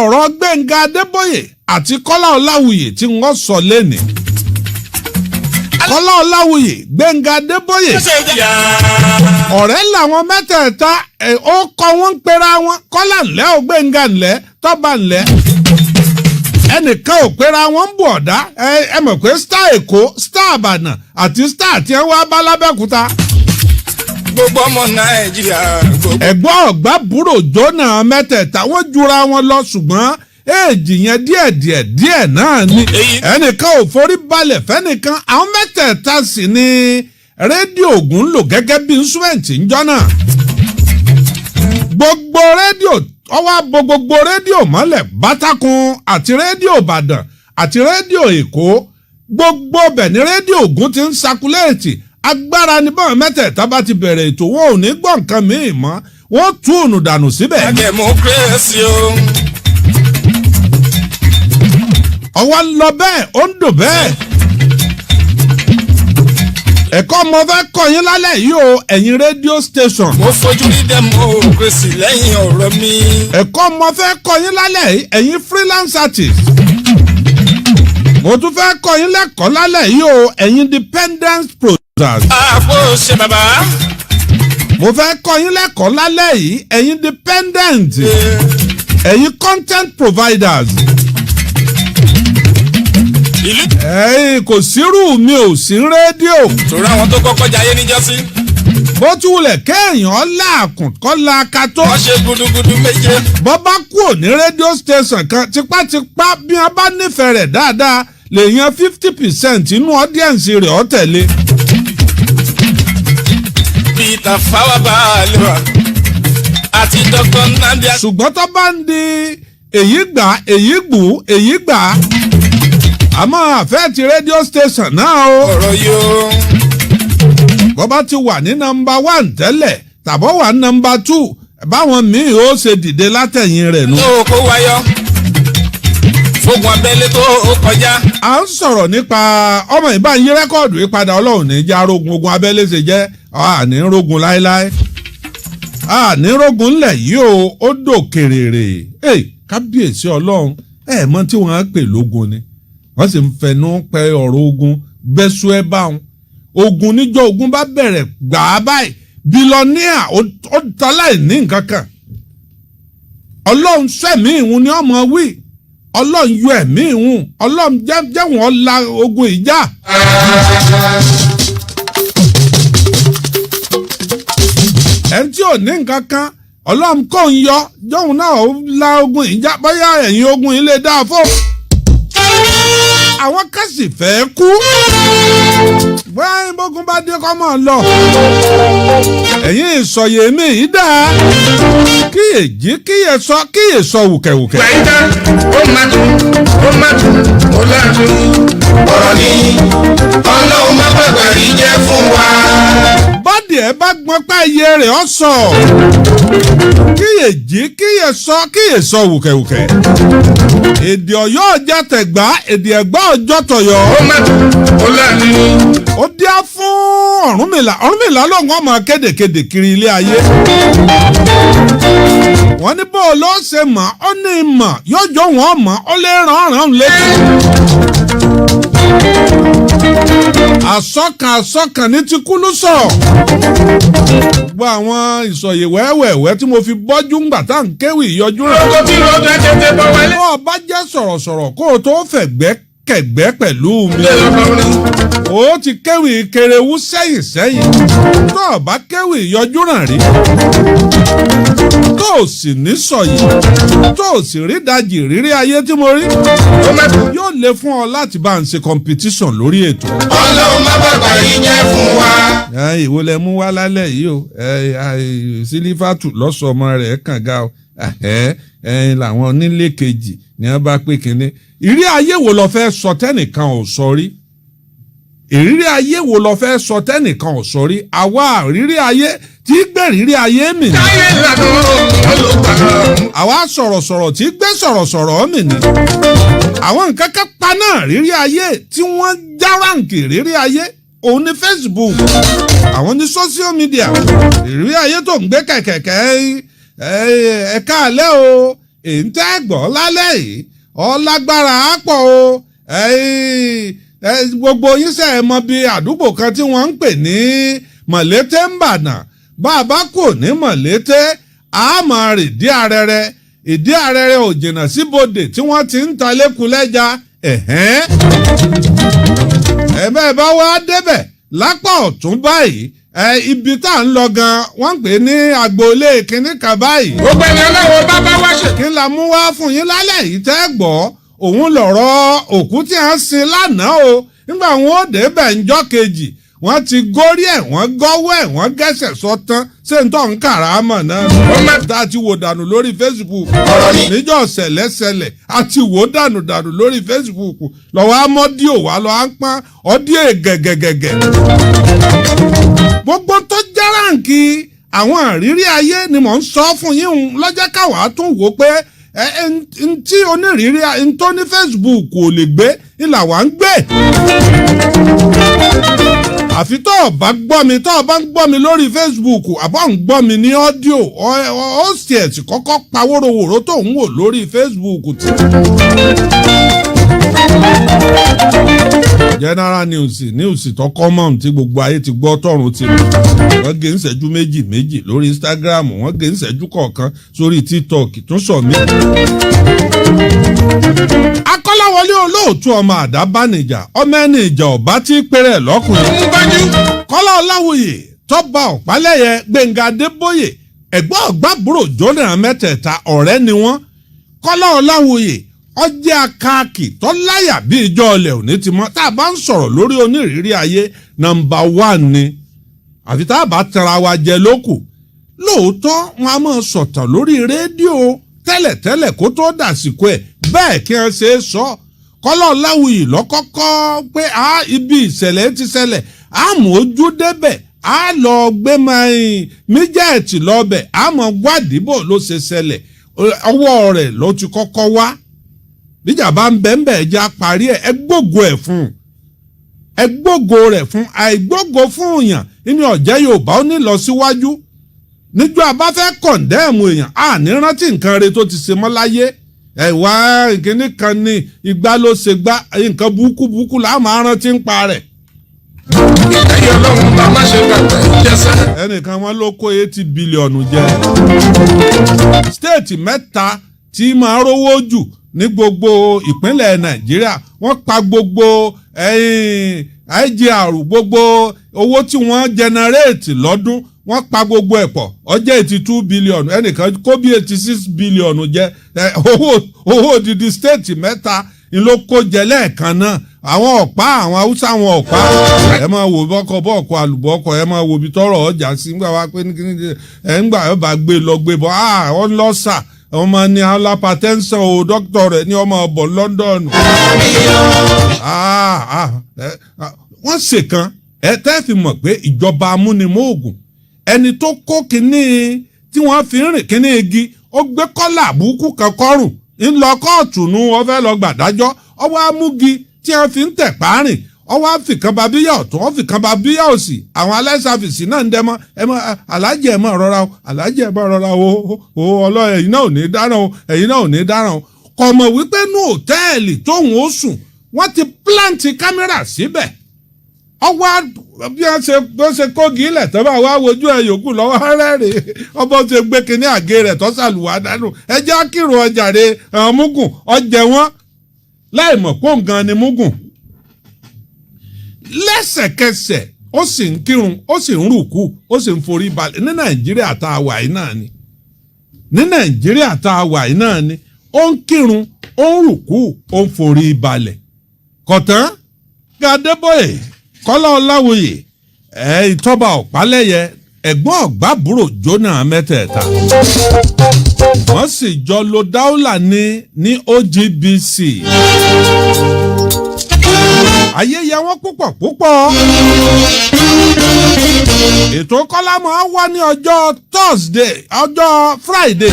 Ọ̀rọ̀ Gbẹ̀ngà Adébóyè àti Kọ́lá Ọláwuyì tí wọ́n sọ lẹ́nìí, Kọ́lá Ọláwuyì, Gbẹ̀ngà Adébóyè, ọ̀rẹ́ làwọn mẹ́tẹ̀ẹ̀ta. Ẹ̀ ó kọ́ wọn ń pera wọn. Kọ́lá ńlẹ́ ò, Gbẹ̀ngà ńlẹ́, Tọ́ba ńlẹ́, ẹnìkan ò pera wọn ń bù ọ̀dá. Ẹ mọ̀ pé star Èkó, star Àbànà àti star tí wọ́n wá bá lábẹ́òkúta. Gbogbo ọmọ Nàìjíríà, gbogbo. Ẹ̀gbọ́n ọ̀gbábúrò jóná mẹ́tẹ̀ẹ̀ta, wọ́n jura wọn lọ, ṣùgbọ́n éèjì yẹn díẹ̀ díẹ̀ díẹ̀ náà ni. Ẹnìkan ò forí balẹ̀ fẹ́nìkan. Àwọn mẹ́tẹ̀ẹ̀ta sì ni rédíò Ògùn ń lò gẹ́gẹ́ bí instrument ńjọ́ náà. Gbogbo rédíò ọwọ́ abo, gbogbo rédíò mọ́lẹ̀ bátákùn, àti rédíò Ìbàdàn àti rédíò Èkó, gbogbo bẹ̀ ní rédíò Ògùn ti ń circulate. Agbára ní báwọn mẹ́tẹ̀ẹ̀ta bá ti bẹ̀rẹ̀ ètò, wọn ò ní gbọ́ nǹkan míì mọ́, wọ́n tú ònù dànù síbẹ̀. Democracy o. Ọwọ́ ń lọ bẹ́ẹ̀, ó ń dùn bẹ́ẹ̀. Ẹ̀kọ́ mo fẹ́ kọ́ yín lálẹ́ yìí o, ẹ̀yin rédíò station. Mo fojú rí democracy lẹ́yìn ọ̀rọ̀ mi. Ẹ̀kọ́ mo fẹ́ kọ́ yín lálẹ́ yìí, ẹ̀yin freelance artist. Mo tún fẹ́ kọ́ yín lẹ́kọ̀ọ́ lálẹ́ yìí o, ẹ̀yin independent producers. Àpò ṣe bàbá. Mo fẹ́ kọ́ yín lẹ́kọ̀ọ́ lálẹ́ yìí, ẹ̀yin independent, ẹ̀yin content providers. Ìlú. Ẹ̀yin kò sírù mi ò sí rédíò. Torí àwọn tó kọ́kọ́ jayé níjọ́sí. Bó tún wulẹ̀ kéèyàn láàkùn kọ́ la ka tó. Wọ́n ṣe gudugudu méje. Bọ́ bá kúrò ní rédíò station kan, tipátipá, bí wọ́n bá nífẹ̀ẹ́ rẹ̀ dáadáa, lèèyàn 50% inú audience rẹ̀ ọ́ tẹ̀lé. Bíi Tafawa Balewa àti Dr. Nnamdi. Ṣùgbọ́n tó bá ń di èyí gbà, èyí gbù, èyí gbà, àmọ́ àfẹ́ ti rédíò station náà o. Ọ̀rọ̀ yìí o. Bọ́ bá ti wà ní number one tẹ́lẹ̀ tàbọ̀ wà ní number two, báwọn míì ó ṣe dìde látẹ̀yìn rẹ̀ nu. Tó kó wáyọ fógun abẹ́lé tó kọjá. À ń sọ̀rọ̀ nípa ọmọ ìbá yí record yìí padà. Ọlọ́run ní já rogun. Ogun abẹ́lé ṣe jẹ́ àní rogun láéláé, àní rogun ńlẹ̀ yìí o. Ó dòkèrèrè. Kábíyèsí Ọlọ́run! Ẹ̀ mọ̀ tí wọ́n á pè lógun ni, wọ́n sì ń fẹnu pẹ́ ọ̀rọ̀ ogun bẹ́sù ẹ bá wọn. Ogun níjọ́ ogun bá bẹ̀rẹ̀ gbà á báyìí, billionaire ó taláì ní nǹkan kan. Ọlọ́run sẹ́mi ìhun ni ọmọ wí, Ọlọ́run yọ ẹ̀mí ìhun, Ọlọ́run jẹ́ wọ́n la ogun ìjà. Ẹni tí ò ní nǹkan kan, Ọlọ́run kò ń yọ jọ́hun náà, ó la ogun ìjà, bóyá ẹ̀yìn ogun yìí lè dáa fún àwọn kan sì fẹ́ kú. Bóyá bógun bá dé kọ́ mọ́ ọ lọ. Ẹ̀yin ìsọ̀yè mi yìí dáa, kíyè jí, kíyè sọ, kíyè sọ wùkẹ̀wùkẹ̀. Gbẹ̀ngà, ó máa dùn, ó máa dùn, ó ládùn. Ọ̀rọ̀ ni Ọlọ́run má bàgbà rí jẹ́ fún wa. Bọ́dì ẹ bá gbọ́n pẹ́, iye rẹ̀ ọ́ sọ. Kíyè jí, kíyè sọ, kíyè sọ wùkẹ̀wùkẹ̀. Èdè Ọ̀yọ́ ọjà tẹ̀gbá, èdè Ẹ̀gbá ọjọ́ tọ̀yọ́. Ó máa dùn, ó ládùn. Ó díá fún Ọ̀rúnmìlà. Ọ̀rúnmìlà lòun ọmọ kédèkédè kiri ilé ayé. Wọ́n ní bó o ló ṣe mọ̀, ó ní mọ̀ yóò jọ wọ́n mọ̀, ó lè ràn án létí. Àsọkàn àsọkàn ní ti kúlú sọ. Gbogbo àwọn ìsọ̀yè wẹ́wẹ̀wẹ́ tí mo fi bọ́jú ńgbà tá à ń kéwì ìyọjú rẹ̀. Lọ́kọ̀ tí lọ́jọ́ tètè bọ̀ wálé. Bọ́ ọ bá jẹ́ sọ̀rọ̀sọ̀rọ̀ kó o tó fẹ̀gbẹ́ kẹ̀gbẹ́ pẹ̀lú mi, ó ti kéwì kerewu sẹ́yìn sẹ́yìn. Tó o bá kéwì ìyọjú ràn rí, tó o sì ní sọ̀yì, tó o sì rí dajì rírí ayé tí mo rí, yóò le fún ọ láti bá ń ṣe competition lórí ètò. Ọlọ́run má bàgbà yìí jẹ́ fún wa. Ẹ ìwo lẹ mú wá lálẹ́ yìí o? Ẹ Sílífàtù lọ́sọ̀ ọmọ rẹ̀ kànga o. Ẹ ẹ làwọn onílé kejì ni wọ́n bá pé kínní. Ìrírí ayé wo lọ fẹ́ sọ tẹ́nìkan ò sọ rí? Ìrírí ayé wo lọ fẹ́ sọ tẹ́nìkan ò sọ rí? Àwa ìrírí ayé tí gbé ìrírí ayé mi ni. Táyé lànà ọlọ́gbà. Àwa sọ̀rọ̀sọ̀rọ̀ tí gbé sọ̀rọ̀sọ̀rọ̀ mi ni. Àwọn nǹkan kan pa náà rírí ayé tí wọ́n já ráǹkì rírí ayé, òun ní Facebook, àwọn ní social media. Ìrírí ayé tó ń gbé kẹ̀kẹ̀kẹ́, ẹ káàlẹ́ o. Èyí tẹ́ gbọ́ lálẹ́ yìí ọlágbára á pọ̀ o. Gbogbo yín sẹ́ ẹ mọ bí àdúgbò kan tí wọ́n ń pè ní Mọ̀lété n'Ìbàdàn. Bá a bá kò ní Mọ̀lété, a máa rìn dí Arẹrẹ. Ìdí Arẹrẹ ò jìnnà síbodè tí wọ́n ti ń ta lẹ́kùlẹ́jà. Ẹ̀hẹ́n, ẹ̀bẹ́ bá wá débẹ̀ lápá ọ̀tún báyìí, ẹ ibi tá à ń lọ gan, wọ́n ń pè ní agboolé kínní kan báyìí. Gbogbo ẹni ọlọ́wọ́ bá bá wá ṣe. Kí la mú wá fún yín lálẹ́ yìí tẹ́ gbọ́? Òun lọ̀rọ̀ òkú tí a ń sin lánàá o. Nígbà wọn ò débẹ̀ ńjọ́ kejì, wọ́n ti górí ẹ̀, wọ́n gọ́wọ́ ẹ̀, wọ́n gẹ́sẹ̀ sọ́tán. Ṣé ń tọ́ ń kàràmọ̀ náà tá a ti wò dànù lórí Facebook níjọ́ ṣẹlẹ̀ṣẹlẹ̀? A ti wò dànù dànù lórí Facebook lọ́wọ́ amọ́díò wà lọ́wọ́ à ń pọ́n ọdíò gẹ̀gẹ̀gẹ̀gẹ̀. Gbogbo tó jẹ́ráǹkì àwọn àrírí ayé ni mò ń sọ fún yín lọ́jọ́ káwá tún wò pé ẹ ẹ ntí onírìírí ntọ́ ní Facebook ò lè gbé ìlà wà ń gbé. Àfi tó o bá gbọ́ mi, tó o bá ń gbọ́ mi lórí Facebook àbọ̀ ń gbọ́ mi ní audio, ó sì ẹ̀ sì kọ́kọ́ pa wóróworó tó ń wò lórí Facebook tì. General news, news tó common tí gbogbo ayé ti gbọ́ tọ̀run ti mọ̀, wọ́n gé ń ṣẹ́jú méjì méjì lórí Instagram, wọ́n gé ń ṣẹ́jú kọ̀ọ̀kan sórí TikTok tún sọ mí. Akọ́láwọlé Olóòtú, ọmọ àdábánijà, ọmọ ẹni ìjà ọ̀bá tí péré lọ́kùnrin. Ń gbájú. Kọ́lá Ọláwòye, Tọ́ba Ọ̀pálẹ̀yẹ, Gbẹ̀ngà Adébóyè, ẹ̀gbọ́n ọ̀gbábúrò jóná mẹ́tẹ̀ẹ̀ta, ọ̀rẹ́ ni wọ́n. Kọ́lá Ọláwòye ọjẹ́ akáàkì tó láyà bí ìjọ ọlẹ̀ òní ti mọ́. Tá a bá ń sọ̀rọ̀ lórí onírìírí ayé, number one ni, àfi tá a bá tẹra wa jẹ lókù. Lóòótọ́, wọn a máa sọ̀tàn lórí rédíò tẹ́lẹ̀tẹ́lẹ̀ kó tó dàsìkò ẹ̀ bẹ́ẹ̀ kí wọ́n ṣe é sọ. Kọ́lá Ọláwuyì lọ́kọ́kọ́ pé a ibi ìṣẹ̀lẹ̀ ti ṣẹlẹ̀, a mú ojú débẹ̀, a lọ gbé míjẹ́ẹ̀tì lọ́bẹ̀, a mọ̀ gbádìí bò ló ṣe ṣẹlẹ̀. Ọwọ́ rẹ̀ ló ti kọ́kọ́ wá. Bíjà bá ń bẹ́ẹ̀ bẹ́ẹ̀ já parí ẹ̀, ẹ gbógo ẹ̀ fún un, ẹ gbógo rẹ̀ fún. Àìgbógo fún yàn nínú ọ̀jẹ́ Yorùbá ó ní lọ síwájú. Níjọ́ a bá fẹ́ condemn èèyàn, a ní rántí nǹkan rẹ̀ tó ti ṣe mọ́ láyé. Ẹ̀wá ìkíní kan ní ìgbà ló ṣe gbá nǹkan burúkú burúkú là á máa rántí ń pa rẹ̀. Ìdáyọ̀ ọlọ́run bá má ṣe gbàgbé jẹ́sẹ̀. Ẹnìkan wọn ló kó 80 billion jẹ. State mẹ́ta tí máa rówó jù ní gbogbo ìpínlẹ̀ Nàìjíríà, wọ́n pa gbogbo IGR, gbogbo owó tí wọ́n generate lọ́dún, wọ́n pa gbogbo ẹ̀ pọ̀, ó jẹ́ 82 billion. Ẹnìkan kó bí 86 billion jẹ. Owó odidi state mẹ́ta ni ló kó jẹ lẹ́ẹ̀kan náà. Àwọn ọ̀pá àwọn Haúsá, àwọn ọ̀pá, ẹ máa wò bọ́kọ bọ́ọ̀kọ àlùbọ́kọ, ẹ máa wò bí tọrọ ọjà sí. Ńgbà wá pé ẹ ńgbà ẹ bá gbé lọ gbé bọ́, ah, ọ lọ sà, ọmọ ní alápatẹ́ńsán o, dókítà rẹ̀ ní ọmọ ọbọ̀ London. Wọ́n ṣèkan ẹ tẹ́ fi mọ̀ pé ìjọba amúnimóògùn. Ẹni tó kó kínní tí wọ́n fi ń rìn kínní igi, ó gbé kọ́là àbúkù kan kọ́rùn ńlọ kóòtù nu, wọ́n fẹ́ lọ gbàdájọ́. Ọwọ́ amúgi tí wọ́n fi ń tẹ̀ páàrìn, ọwọ́ àfikàn bá bíyà ọ̀tún, ọ̀fìkan bá bíyà òsì. Àwọn aláìsàfìsì náà ń dẹ́mọ́ ẹ mọ́, alájẹ ẹ mọ́ rọra o, alájẹ ẹ mọ́ rọra o, o ọlọ́, ẹ̀yin náà ò ní dáràn o, ẹ̀yin náà ò ní dáràn o. Kò mọ̀ wípé nú òtẹ́ẹ̀lì tóun ó sùn, wọ́n ti plant camera síbẹ̀. Ọwọ́ bí wọ́n ṣe kógi ilẹ̀ tó bá wá wojú ẹ̀ yòókù lọ́wọ́ rẹ́rìn. Ọbọ̀ ṣe gbé kinní àgé rẹ̀ tó ṣàlùwà dánù. Ẹ jẹ́ kírun ọjà rẹ̀ mugun ọjẹ́ wọn láì mọ̀ pé òun gan ni mugun. Lẹ́sẹ̀kẹsẹ̀, ó sì ń kírun, ó sì ń rùkú, ó sì ń forí balẹ̀. Ní Nàìjíríà tá a wà yìí náà ni, ní Nàìjíríà tá a wà yìí náà ni, ó ń kírun, ó ń rùkú, ó ń forí balẹ̀. Kọ̀tán Adébóyè, Kọ́lá Ọláwòye, ẹ̀ Ìtọ́ba Ọ̀pálẹ̀yẹ, ẹ̀gbọ́n ọ̀gbábúrò jóná mẹ́tẹ̀ẹ̀ta, wọ́n sì jọ lo dáúlà ní OGBC. Ayé yẹ wọ́n púpọ̀ púpọ̀. Ètò Kọ́lá máa wá ní ọjọ́ Thursday, ọjọ́ Friday,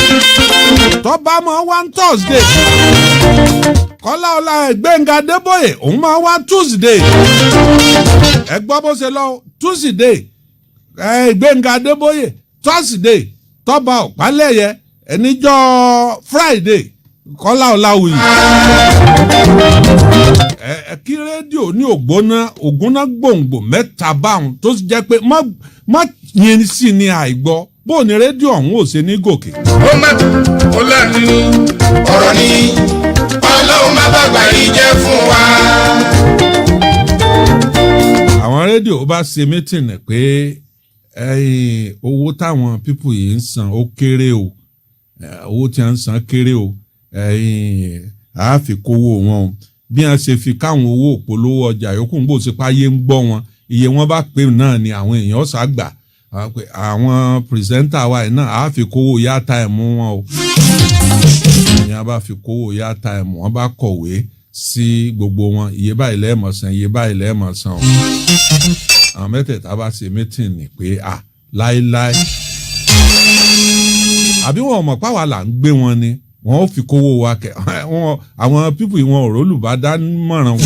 tọ́ba máa wá ní Thursday, Kọ́lá Ọlá Gbẹ̀ngà Adébóyè òun máa wá Tuesday. Ẹ gbọ́ bó ṣe lọ: Tuesday, Gbẹ̀ngà Adébóyè, Thursday, Tọ́ba Ọ̀pálẹ̀yẹ. Ẹníjọ́ Friday, Kọ́lá Ọláwuyì, ẹ kí rédíò ní ògbóná ògúnná gbòǹgbò mẹ́ta báwọn tó sì jẹ́ pé má yẹn sí ni àìgbọ́ bó ní rédíò ọ̀hún ò ṣe ní gòkè. Ó má tún ó ládùn. Ọ̀rọ̀ ni Ọlọ́run má bàgbà yìí jẹ́ fún wa. Àwọn rédíò bá ṣe meeting pé ẹ̀yìn owó táwọn people yìí ń san ó kéré o, owó tí wọ́n ń san kéré o, ẹ̀yìn àá fi kówó wọn o. Bí wọ́n ṣe fi káwọn owó òpolówó ọjà yòókù ń bò sí páyé ń gbọ́ wọn, iye wọn bá pè náà ni àwọn èèyàn ṣàgbà àwọn presenter wa yìí náà, àá fi kówó yá time wọn o. Ìyẹn bá fi kówó yá time wọn, bá kọ̀wé sí gbogbo wọn, iye báyìí lẹ́ẹ̀mọ̀ san, iye báyìí lẹ́ẹ̀mọ̀ san o. Àwọn mẹ́tẹ̀ẹ̀ta bá ṣe meeting pé à láéláé, àbí wọn mọ̀ páwa là ń gbé wọn ni wọn ò fi kówó wa kẹ wọn. Àwọn people wọn ò rólùbá mọ̀ràn wọn.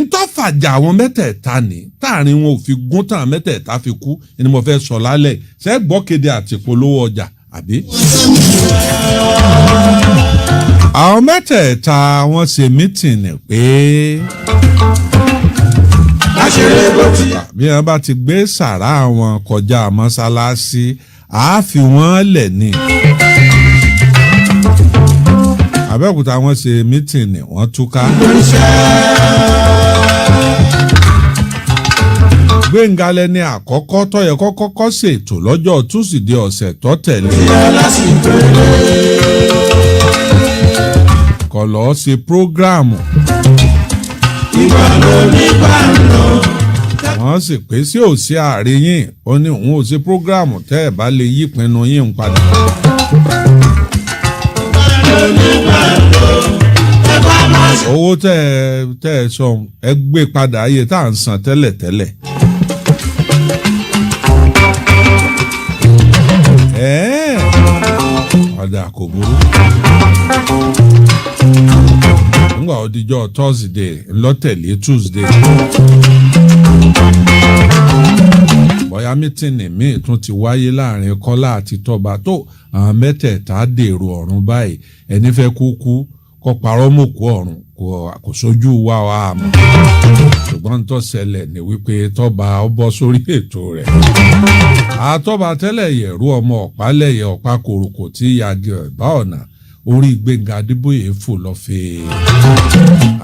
Ntọ́fàjà àwọn mẹ́tẹ̀ẹ̀ta ní táàrin wọn ò fi gún tàn, mẹ́tẹ̀ẹ̀ta fi kú ni mo fẹ́ sọ lálẹ́. Ṣé gbọ́ kéde àti polówó ọjà àbí? Àwọn mẹ́tẹ̀ẹ̀ta wọ́n ṣe meeting pé Láṣẹ̀rẹ̀ bó ti. bí wọ́n bá ti gbé sàrá wọn kọjá mọ́sálásí, àá fi wọ́n lẹ̀ ní. Abẹ́òkúta wọ́n ṣe meeting, wọ́n túká. Gbẹ̀ngà lẹni àkọ́kọ́ tó yẹ kọ́kọ́ ṣètò lọ́jọ́ Tuesday ọ̀sẹ̀ tó tẹ̀lé. Kò lọ́ọ́ ṣe program. Wọ́n sì pé sí òsì àárín yín, ó ní òun ò ṣe program tẹ́ ẹ̀ bá lè yí ìpinnu yín padà. Owó tẹ́ ẹ sọ, ẹ gbé padà ayé tá à ń san tẹ́lẹ̀ tẹ́lẹ̀. Ẹ̀ẹ́ ọ̀dà kò burú. Nígbà òdìjọ́ Thursday ńlọ́tẹ̀lé Tuesday, bóyá meeting míì tún ti wáyé láàrin Kọ́lá àti Tọ́ba tó àwọn mẹ́tẹ̀ẹ̀ta dèrò ọ̀run báyìí. Ẹni fẹ́ kú kú, kọ́ parọ́ mọ̀kú ọ̀run kò sójú wa wa àmọ́. Ṣùgbọ́n tó ṣẹlẹ̀ ní wípé Tọ́ba ó bọ́ sórí ètò rẹ̀. Àtọ́ba tẹ́lẹ̀ yẹ̀rú ọmọ ọ̀pá lẹ́yẹ ọ̀pá kòròkò tí yagi ọ̀bá ọ̀nà orí Gbẹ̀ngà Adébóyè fò lọ́fẹ̀ẹ́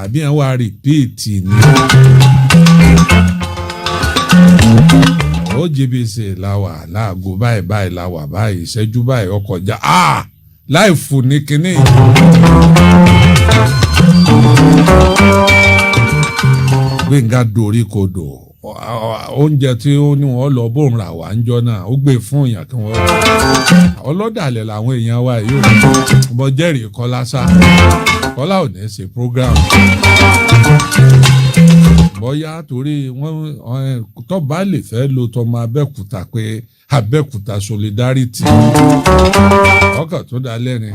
àbí ẹ̀ wá repeat ni. OGBC la wà láago báyìí báyìí la wà báyìí, ìṣẹ́jú báyìí ọkọ̀ já láì fò ní kinní. Gbẹ̀ngà dorí kodò. Oúnjẹ tí ó ní wọ́n lọ bóun rà wá ń jọ náà, ó gbé fún èèyàn kí wọ́n ọlọ́dàlẹ̀ làwọn èèyàn wa yìí ò mọ jẹ́rìí Kọ́lá sá. Kọ́lá ò ní ṣe program bóyá torí wọ́n tọ́ba lè fẹ́ lo tọmọ Abẹ́òkúta pé Abẹ́òkúta solidarity ọkàn tó dá lẹ́rin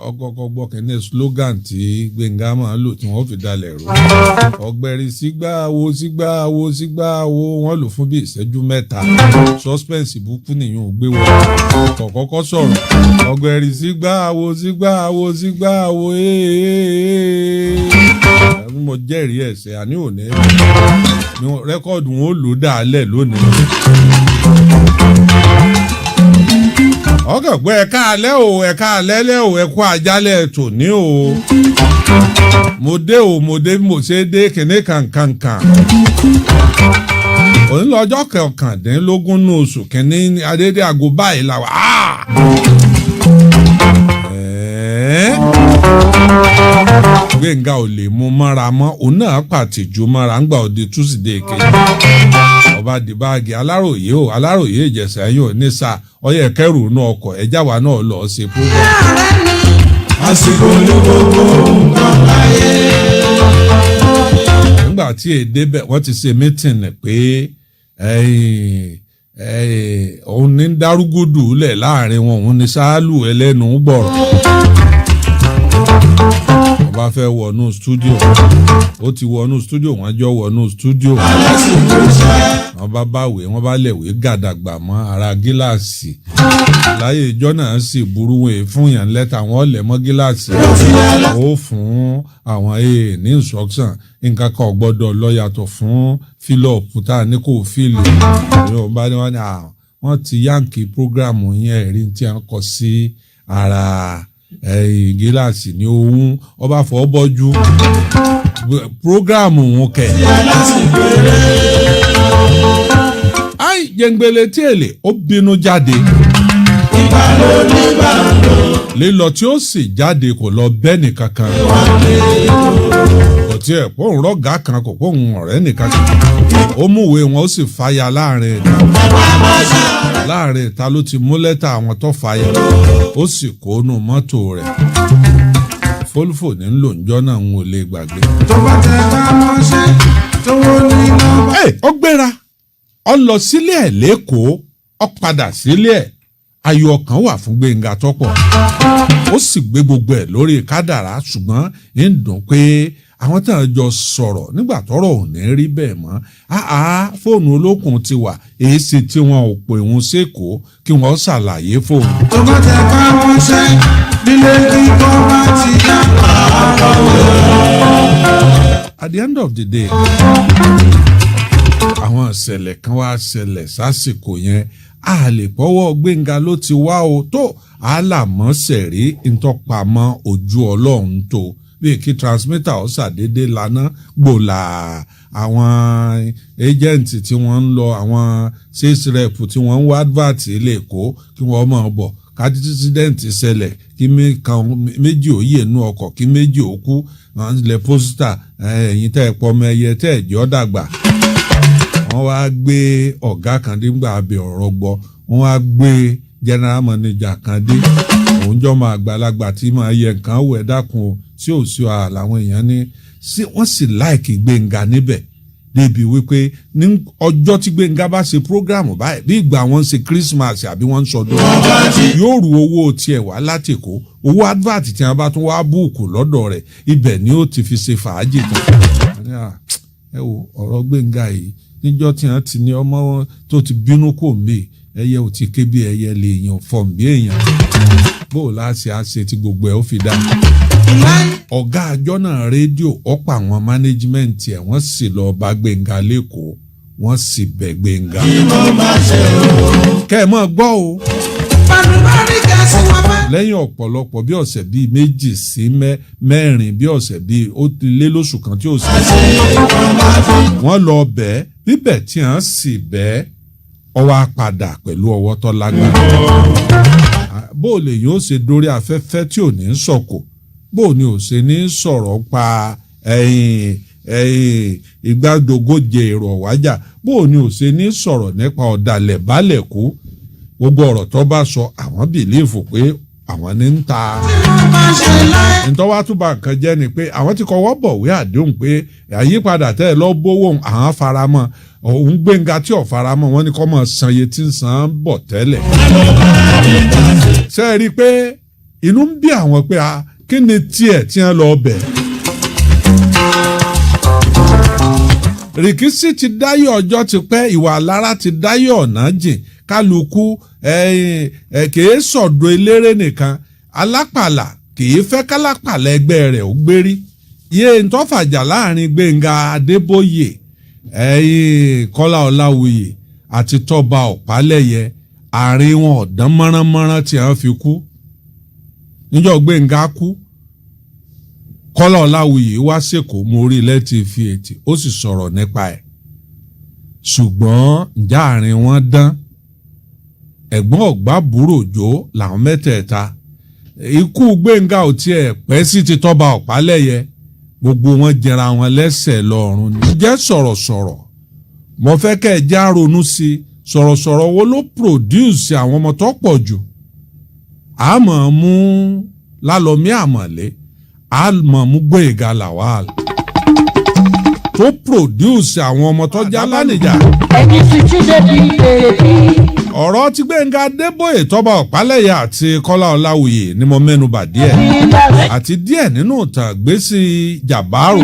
ọgọgọ gbọ́ kínní slogan tí Gbẹ̀ngà máa ń lò tí wọ́n fi dalẹ̀ rú. Ọ̀gbẹ̀rì sígbà wo sígbà wo sígbà wo, wọ́n lò fún bí ìṣẹ́jú 3. Suspense ìbùkún nìyẹn ò gbé wọ kọ̀kọ́kọ́ sọ̀rọ̀. Ọ̀gbẹ̀rì sígbà wo sígbà wo sígbà wo ee mo jẹ́rìí ẹ̀sẹ̀ àní òní rẹ́kọ̀dù wọn ò lò dálẹ̀ lónìí. Ọkàn gbọ́ ẹ̀ka alẹ́ o, ẹ̀ka alẹ́ lẹ́ o, ẹ̀kú àjálẹ̀ tòní o. Mo dé o, mo dé bí mo ṣe dé kìnní kankankan. Òní lọ́jọ́ 19 ní oṣù kìnní, adédé aago báyìí la wà. Gbẹ̀ngà ò lè mú mọ́ra mọ́, òun náà pàtìjú mọ́ra ńgbà òde Tuesday kejì. Ọba di báàgì Aláròyé o, Aláròyé Ìjẹ̀ṣà yóò ní sá ọyẹ kẹrù inú ọkọ̀ ẹjá wa náà lọ ṣe program. Àsìkò ní gbogbo nǹkan láyé. Nígbà tí èdè bẹ̀ wọ́n ti ṣe meeting pé òun ní dárúgúdù lẹ̀ láàrin wọn, òun ní sáálù ẹlẹ́nu gbọ̀rọ̀. Wọ́n bá fẹ́ wọnú studio, ó ti wọnú studio, wọ́n jọ wọnú studio. Wọ́n bá báwé, wọ́n bá lẹ̀wé gàdàgbà mọ́ ara gíláàsì. Láyé ìjọ náà sì burú, wọn fún yàn lẹ́tà, wọ́n lẹ̀ mọ́ gíláàsì. Ó fún àwọn aa ní instruction, nǹkan kan ò gbọ́dọ̀ lọ yàtọ̀ fún fill up tá a ní kò fill. Wọ́n bá ní wọ́n ní wọ́n ti yankee program yẹn, ẹ̀rí tí a kọ sí ara gíláàsì ní ohun ọba fọ́ bọ́jú program òun kẹ̀. Ai, jẹngbẹlẹ tí èlé, ó bínú jáde. Lílọ tí ó sì jáde, kò lọ bẹ́ẹ̀ nìkankan, kò tiẹ̀ pòun rọ́gàá kan, kò pòun ọ̀rẹ́ nìkan kan. Ó múwèé wọn, ó sì fàya láàrin ìta. Láàrin ìta ló ti mú lẹ́tà àwọn tó fàya, ó sì kó nú mọ́tò rẹ̀. Volvo ní ń lò ńjọ́ náà, ń ò lè gbàgbé. Tó bá tẹ bá mọ́ṣẹ́ tówó ní nọ́mbà. Ẹ ó gbéra, ó lọ sílé ẹ̀ lẹ́kọ̀ọ́, ó padà sílé ẹ̀. Ayọ̀ ọkàn wà fún Gbénga tọ́pọ̀, ó sì gbé gbogbo ẹ̀ lórí kádàrá, ṣùgbọ́n ń dùn pé àwọn tí wọ́n jọ sọ̀rọ̀ nígbà tọ́rọ̀ ò ní rí bẹ́ẹ̀ mọ́. Àá, fóònù olókùn ti wà, èyí sì tí wọn ò pè wọn sékòó kí wọ́n ṣàlàyé fóònù. Tó bá tẹ bá mọ́ṣẹ́ nílé kíkọ́ bá ti yá At the end of the day, àwọn ìṣẹ̀lẹ̀ kan wá ṣẹlẹ̀ sásìkò yẹn. A lè pọ́wọ́ Gbénga ló ti wá o tó àlàmọ́sẹ̀ rí ntọ́pamọ́ ojú Ọlọ́run tó, bíi kí transmitter ó ṣàdédé lana gbòòlà, àwọn agent tí wọ́n ń lọ, àwọn sales rep tí wọ́n ń wá advert ilé Èkó kí wọ́n máa bọ̀, ká accident ṣẹlẹ̀, kí méjì ó yè nú ọkọ̀, kí méjì ó kú. Wọ́n lẹ poster, ẹ̀yìn tẹ́ ẹ̀ pọ̀ ọmọ ẹyẹ tẹ́ ẹ̀ jọ́ dàgbà. Wọ́n wá gbé ọ̀gá kan dé ńgbà abẹ ọ̀rọ̀ gbọ́. Wọ́n wá gbé general manager kan dé, òun jọ́ máa àgbàlagbà tí máa yẹ nǹkan wò. Ẹ̀ dákun o, tí ò sí ọ làwọn èèyàn ní sí. Wọ́n sì like Gbénga níbẹ̀ débi wípé ní ọjọ́ tí Gbénga bá ṣe program báyìí, bí ìgbà wọn ń ṣe Christmas àbí wọ́n ń sọdún, yóò ru owó tiẹ̀ wá láti Èkó. Owó advert tí wọ́n bá tún wá book lọ́dọ̀ rẹ̀, ibẹ̀ ni ó ti fi ṣe fàájì tán. Ẹ wo ọ̀rọ̀ Gbénga yìí, níjọ́ tí wọ́n ti ní ọmọ tó ti bínú kò mí, ẹyẹ ò ti ké bí ẹyẹ lè yàn fọ̀n bí èèyàn, bó o láṣẹ àṣẹ tí gbogbo ẹ̀ ó fi dá. Ọ̀gá àjọ náà rédíò ọ̀pọ̀ àwọn management ẹ̀, wọ́n sì lọ bá Gbénga lẹ́kọ̀ọ́, wọ́n sì bẹ̀ Gbénga. Kẹ́ ẹ mọ̀ gbọ́ o, lẹ́yìn ọ̀pọ̀lọpọ̀ bí ọ̀sẹ̀ bíi 2 sí 4, bí ọ̀sẹ̀ bíi ó ti lé lóṣù kan tí ó sì wọ́n lọ bẹ́ẹ̀, bíbẹ̀ tí wọ́n sì bẹ́ẹ̀, ó wá padà pẹ̀lú ọwọ́ tó lágbára. Bó o lè yóò ṣe dórí afẹ́fẹ́ tí ò ní sọ̀kò, bó o ní ò ṣe ní sọ̀rọ̀ pa ẹ̀yìn ẹ̀yìn ìgbàdógóje èrò ọ̀wájà, bó o ní ò ṣe ní sọ̀rọ̀ nípa ọ̀dàlẹ̀ balẹ̀ kú. Gbogbo ọ̀rọ̀ tó bá sọ, àwọn believe pé àwọn ní ń ta. Ntọ́wá tún bá nǹkan jẹ́ ni pé àwọn ti kọ́wọ́ bọ̀wé àdéhùn pé àyípadà tẹ́ ẹ lọ bówó, àwọn faramọ́. Òun Gbénga tí ò faramọ́, wọn ni kọ́ mọ̀ san iye tí ń san bọ̀ tẹ́lẹ̀. Ṣé ẹ rí i pé inú ń bí àwọn pé a kí ni tiẹ̀ tí wọ́n lọ bẹ̀. Rìkísí ti dáyé ọjọ́ ti pẹ́, ìwà lára ti dáyé ọ̀nà jìn. Kálukú kìí sọ̀dọ̀ eléré nìkan, alápàlà kìí fẹ́ kálápàlà ẹgbẹ́ rẹ̀ ó gbérí. Yé ntọ́fàjà láàrin Gbénga Adébóyè, Kọ́lá Ọláwuyè àti Tọ́ba Ọ̀pálẹ̀yẹ, àárín wọn ọ̀dán mọ́ránmọ́rán tí wọ́n fi kú. Níjọ́ Gbénga kú, Kọ́lá Ọláwuyè wá sèkó, mo rí lẹ́tì fi ètì, ó sì sọ̀rọ̀ nípa ẹ̀. Ṣùgbọ́n ǹjẹ́ àárín wọn dán? Ẹ̀gbọ́n ọ̀gbá búrò jó làwọn mẹ́tẹ̀ẹ̀ta. Ikú Gbénga ò tiẹ̀ pẹ́ sí ti Tọ́ba Ọ̀pálẹ̀yẹ, gbogbo wọn jẹra wọn lẹ́sẹ̀ lọ́rùn ni. Jẹ́ sọ̀rọ̀sọ̀rọ̀, mo fẹ́ kẹ́ ẹ já ronú sí i. Sọ̀rọ̀sọ̀rọ̀ wo ló produce àwọn ọmọ tó pọ̀ jù? Àmọ́ mú Lálọ́mí Àmọ̀lé, àmọ́ mú Gbóyèga Lawal tó produce àwọn ọmọ tó já lánìjà. Ẹni tuntun débi bèbí. Ọ̀rọ̀ tí Gbẹ́ngà Adébóyè, Tọ́ba Ọ̀pálẹ̀yà àti Kọ́lá Ọláwuyè ni mo mẹ́nu bà díẹ̀, àti díẹ̀ nínú ìtàn gbèsè Jàbáàrò.